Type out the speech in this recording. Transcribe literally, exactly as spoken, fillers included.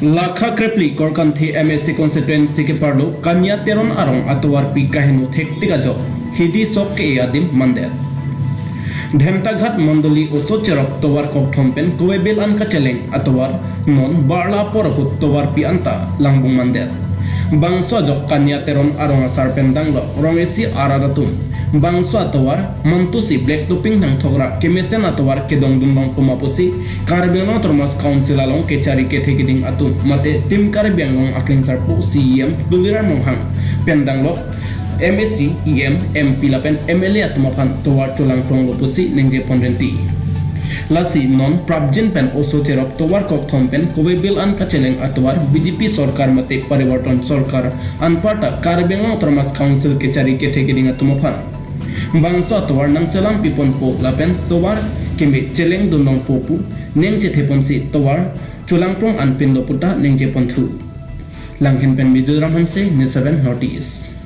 Lakha krepli Korkanthi M A C constituency keparlo Kanya Teron arong atovarpi kaheno thektik ajok hidi sok ke-e adim mandet. Dhentaghat Mondoli oso cherop tovar kokthom pen kovebil an kacheleng atovar non barla apor ahut tovarpi anta langbung mandet. Bangso ajok Kanya Teron arong asar pen danglok rong isi arat atum bangso atovar mantusi black topping nangthokra kemesen atovar kedongdun long puma pusi Karbi Anglong Autonomous Council along kechari kethe keding atum mate Team Karbi Anglong aklingsarpo C E M Tuliram Ronghang pen danglok M A C, E M, M P lapen M L A atum aphan tovar cholangpronglo pusi ningjepon renti. Lasi non prapjin pen oso cherop tovar kokthom pen kovebil an kacheleng atovar B J P sorkar mate Parivartan sorkar anparta Karbi Anglong Autonomous Council kechari kethe keding atum aphan bangso atovar nangselam piponpo lapen tovar keme cheleng dunlongpo pu neng chetheponsi tovar cholangprong anpinlo puta ningjeponthu. Langhin pen Mizoram Hanse, News seven North East.